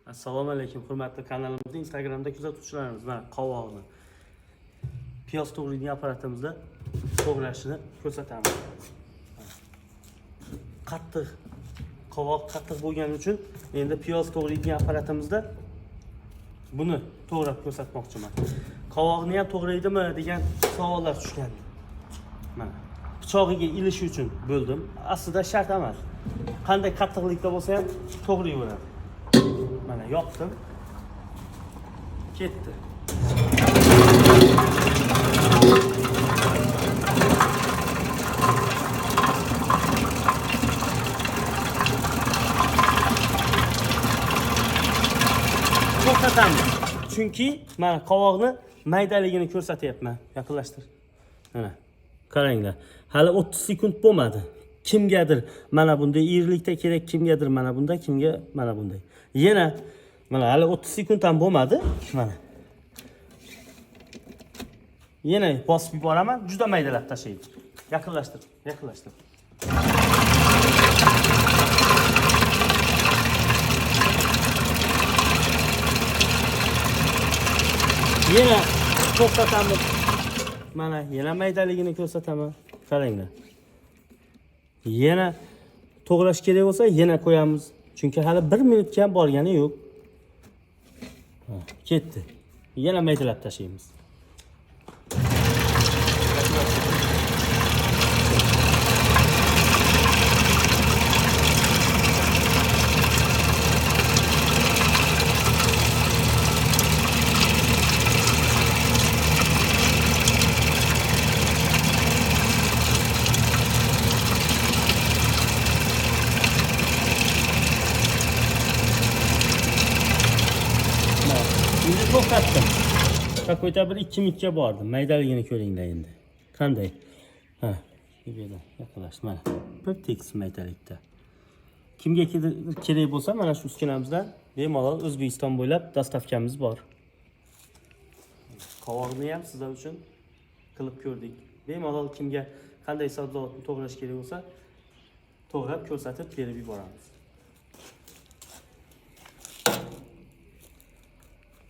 Assalomu alaykum hurmatli kanalimizda Instagramda kuzatuvchilarimiz. Mana qovoqni piyoz to'g'raydigan apparatimizda to'g'rashini ko'rsatamiz. Qattiq qovoq qattiq bo'lgani uchun endi piyoz to'g'raydigan apparatimizda buni to'g'rab ko'rsatmoqchiman. Qovoqni ham to'g'raydimi degan savollar tushgandi. Mana pichog'iga ilishi uchun bo'ldim. Aslida shart emas. Qanday qattiqlikda bo'lsa ham to'g'rayveradi. Mana yoqdim. Ketdi. To'xtatamiz. Chunki mana qovoqni maydaligini ko'rsatyapman. Yaqinlashtir. Mana qaranglar. Hali 30 sekund bo'lmadi. Kimgadir mana bunday irilikda kerak, kimgadir mana bunday, kimga mana bunday. Yana mana hali 30 sekund ham bo'lmadi. Mana. Yana bosib yuboraman, juda maydalab tashlaydi. Yaqinlashtir, yaqinlashtir. Yana to'xtatamiz. Mana yana maydaligini ko'rsataman. Qaranglar. Yana to'g'rash kerak bo'lsa, yana qo'yamiz. Chunki hali 1 minutga ham borgani yo'q. Ha, ketdi. Yana maydalab tashlaymiz. Mana, endi to'xtatdim. Какой-то bir 2 minutga bordim. Maydaligini ko'ringlar endi. Qanday? Ha, bu yerdan yaqinlash mana. Bir tekis maydalikda. Kimga kerak bo'lsa, mana shu uskunamizdan bemalol O'zbekiston bo'ylab dostavkamiz bor. Qovoqni ham sizlar uchun qilib ko'rdik. Bemalol kimga qanday sabzavotni to'g'rash kerak bo'lsa, to'g'rab ko'rsatib berib yuboramiz.